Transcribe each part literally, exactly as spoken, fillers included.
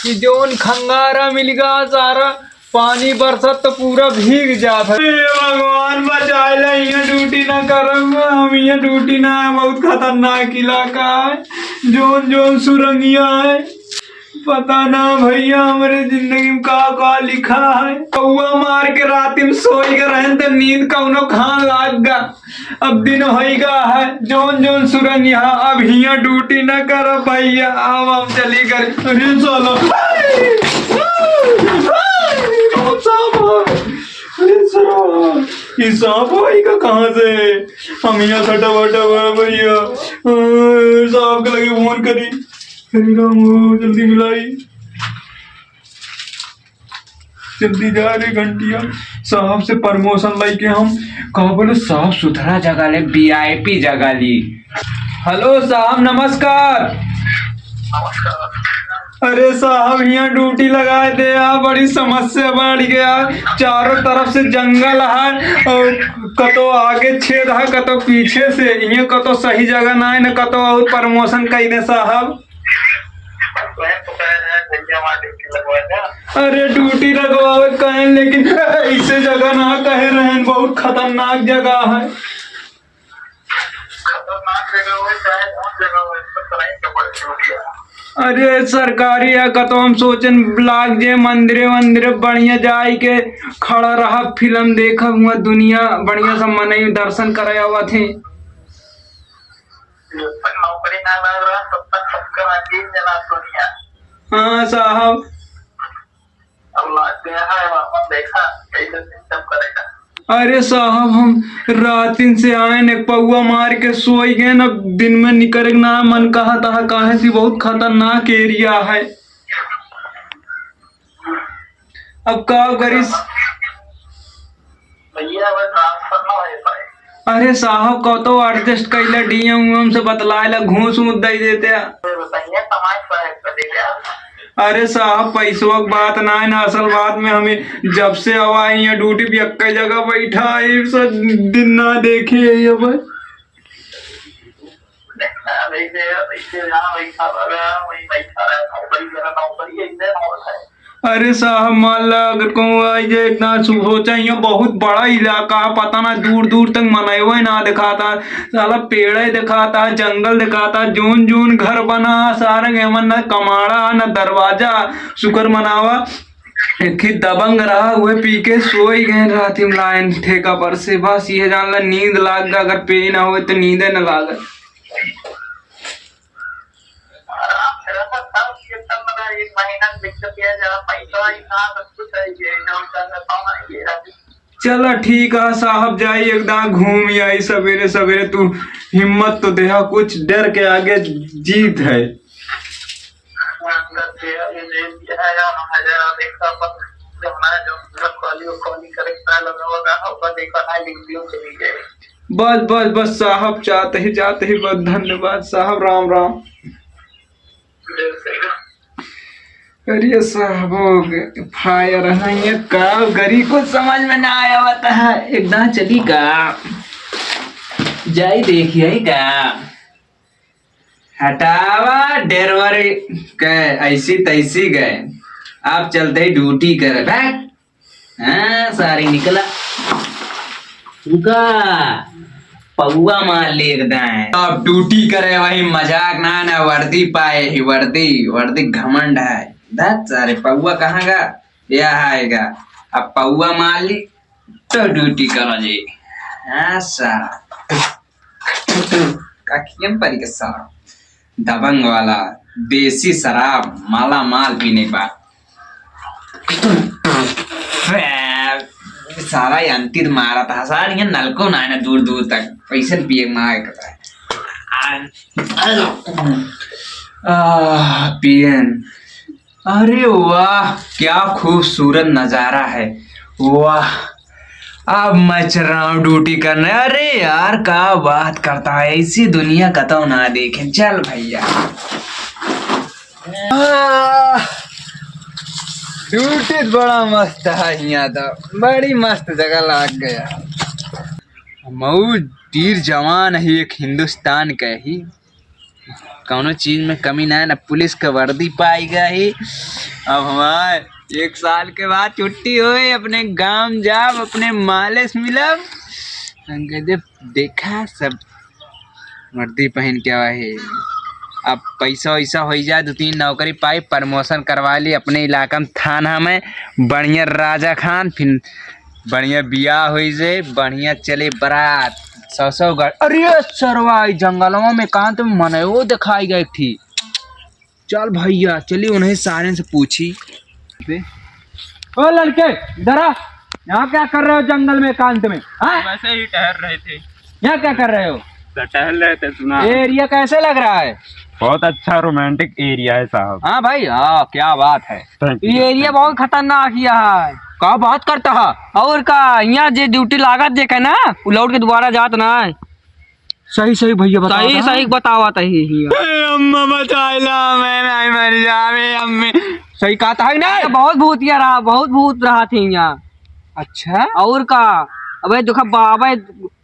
कि जौन खंगारा मिल गा सारा पानी बरसत तो पूरा भीग जात है। हे भगवान बचाए ला, इहाँ ड्यूटी ना करब, हम इहाँ ड्यूटी ना, बहुत खतरनाक इलाका है। जौन जौन सुरंगिया है, पता ना भैया, हमरे जिंदगी में का का लिखा है। कौआ मार के रात में सोई के रहन त नींद कौनो खान लाग गा। अब दिन होई गा है, जौन जौन सुरंग यहाँ, अब हियाँ ड्यूटी ना करब भैया, अब हम चली घर। अरे साला, अरे, अरे, कौन सांप है? अरे साला, ये सांप आई का कहाँ से? हम यहाँ सटा बटा हुआ है भैया, अरे, साहब के लगे फोन करी। अरे राम हो, जल्दी मिलाई, जल्दी जा रे घंटिया। साहब से प्रमोशन लेके हम का बोले, साफ सुथरा जगह ले, वीआईपी जगह ली। हेलो साहब, नमस्कार। नमस्कार। अरे साहब, यहाँ ड्यूटी लगाए दे यार, बड़ी समस्या बढ़ गया। चारों तरफ से जंगल है और कतो आगे छेद है, कतो पीछे से। ये कतो सही जगह ना है, न कतो और प्रमोशन कई दे साहब। अरे ड्यूटी लगवावे कहें, लेकिन ऐसे जगह ना कहे रहन, बहुत खतरनाक जगह है। खतरनाक जगह हो चाहे कौन जगह हो, इस पर चलाई तो बड़ी ड्यूटी है। अरे सरकारी है, कतो हम सोचन लाग जे मंदिरे वंदिरे बढ़िया जाई के खड़ा रहा, फिल्म देखा हुआ, दुनिया बढ़िया सब मनई दर्शन करे आवत है। जब तक नौकरी ना लग रहा, तब तक सबका अजीब जना दुनिया। हाँ साहब। अब लाग गया है, अब अपन देखा कैसे सिस्टम करेगा। अरे साहब, हम रातिन से आए न, पौआ मार के सोई गए न, दिन में निकरे के ना मन कहा था, काहे से बहुत खतरनाक एरिया है। अब का करी? भैया, अब ट्रांसफर ना हो पाए। अरे साहब, कतो एडजस्ट कैला, डीएम उएम से बतलाए ला, घूस ऊस दे देते। अरे बताइए, समाज साहब का दे दिया। अरे साहब, पैसवा के बात ना है ना, असल बात में हमें जब से आवा है यहाँ ड्यूटी पे एक जगह बैठा है, सब दिन ना देखे है अब। अरे साहब, मान ला अगर कहूँ आई जे इतना सो-, सोचा, यहाँ बहुत बड़ा इलाका है, पता ना दूर दूर तक मनैवे ना दिखाता, साला पेड़े दिखाता, जंगल दिखाता, जौन जौन घर बना, सारे के मन ना कमाड़ा ना दरवाजा, शुक्र मनावा। एक ही दबंग रहा, उहे पी के सोई गए रात में लाइन ठेका पर से। बस ये जान ला, नींद लाग गा, अगर पे ना होए तो नींदे न लागत। आराम से रहो, सब ये सब मतलब एक महीना में दिक्कत ये है, जरा पैसा ही कहाँ सब कुछ है, ये जो चल रहा है, ये अभी। चला ठीक है साहब, जाई एक दां घूम आई सवेरे सवेरे। तू हिम्मत तो देहा, कुछ डर के आगे जीत है। बस, बस, बस साहब, जात ही, जात ही, बस धन्यवाद साहब, राम, राम। अरे साहब, फायर है ये का? गरी कुछ समझ में ना आया हुआ था। एक दां चली का? जाई देखिए का? हटावा ड्राइवर के, ऐसी तैसी गए, आप चलते ही ड्यूटी करे। बैठ। हाँ, सारी निकला। रुका, पौआ मार ले एक दाएं। अब ड्यूटी करे वही मजाक ना, ना वर्दी पाए ही, वर्दी, वर्दी घमंड है। धत सारे, पौआ कहाँ गा? यह आएगा। अब पौआ मार ली तो ड्यूटी करो जी। हाँ सारा। अखियन परी के सारा। दबंग वाला देसी शराब माला माल पीने के बाद। सारा यंतिर मारा था सार, ये नलको ना है ना दूर दूर तक, पैसे पिए मार करता है। आ, आ, पियन। अरे वाह, क्या खूबसूरत नजारा है। वाह, अब मैं चल रहा हूँ ड्यूटी करने। अरे यार, क्या बात करता है, ऐसी दुनिया कतौ ना देखे। चल भैया। आह, ड्यूटी तो बड़ा मस्त है यहाँ तो, बड़ी मस्त जगह लाग गया। मऊ वीर जवान ही एक हिंदुस्तान के ही। कौनो चीज में कमी ना है, ना पुलिस का वर्दी पाई गई। अब हमार एक साल के बाद छुट्टी होई, अपने गांव जाब, अपने माले से मिलब। हम कह दे, देखा सब वर्दी पहन के आवा है। अब पैसा वैसा हो जाए, दो तीन नौकरी पाई, प्रमोशन करवा ली, अपने इलाका में थाना में बढ़िया राजा खान, फिर बढ़िया बियाह होई जे, बढ़िया चले बारात, सौ सौ गाड़ी। अरे सरवा, ई जंगलवा में एकांत में मनयो दिखाई गए थी। चल भैया, चलिए उन्हें सारे से पूछी। ओ लड़के, इधर आ। यहाँ क्या कर रहे हो जंगल में एकांत में? हाँ? वैसे ही टहल रहे थे। यहाँ क्या कर रहे हो? तो टहल रहे थे, सुना। ये एरिया कैसे लग रहा है? बहुत अच्छा रोमांटिक एरिया है साहब। हाँ भाई, हाँ, क्या बात है। Thank you, ये एरिया बहुत खतरनाक यहाँ है। का बात करता है? और का, यहाँ जे ड्यूटी लागत जे के ना, उ लौट के दोबारा जात ना है। सही सही भैया बताओ सही ना। सही बतावा तही हिया। ए अम्मा बचाइला, मैं नहीं मर जावे अम्मी। सही कहता है ना? अरे बहुत भूतिया रहा, बहुत भूत रहा थे यहाँ। अच्छा। और का? अबे देखा बा-, अबे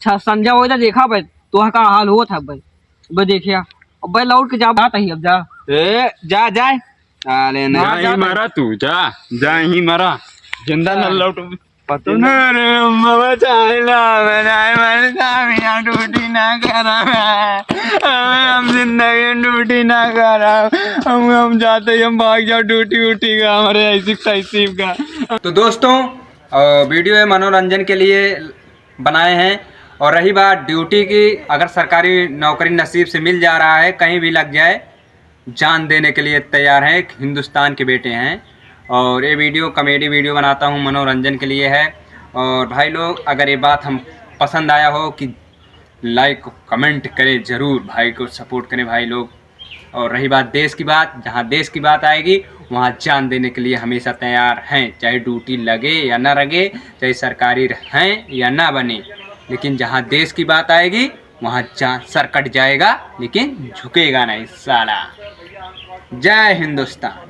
छ-, संझा हो जा, देखा बे तोह का हाल होत है बे। अबे देखिया, अबे लौट के जा बात है, अब जा। ए जा, जाए। साले नहीं। जा, जा ही जा। मरा तू, जा, जा ही मरा। जिंदा न लौट। पता नहीं। अरे अम्मा बचाइला, बनाए वाले साहब यहाँ ड्यूटी ना करा। अबे हम जिंदगी में ड्यूटी ना करा। हम, हम जाते ही हम भाग जाओ ड्यूटी उटी का, हमारे ऐसी तहसीब का। तो दोस्तों, अ, वीडियो है मनोरंजन के लिए बनाए हैं। और रही बात ड्यूटी की, अगर सरकारी नौकरी नसीब से मिल जा रहा है, कहीं भी लग जाए, जान देने के लिए तैयार हैं, एक हिंदुस्तान के बेटे हैं। और ये वीडियो कॉमेडी वीडियो बनाता हूँ, मनोरंजन के लिए है। और भाई लोग, अगर ये बात हम पसंद आया हो कि लाइक कमेंट करें, ज़रूर भाई को सपोर्ट करें भाई लोग। और रही बात देश की बात, जहाँ देश की बात आएगी वहाँ जान देने के लिए हमेशा तैयार हैं, चाहे ड्यूटी लगे या ना लगे, चाहे सरकारी रहें या ना बने, लेकिन जहाँ देश की बात आएगी वहाँ जान सर कट जाएगा, लेकिन झुकेगा नहीं साला। जय हिंदुस्तान।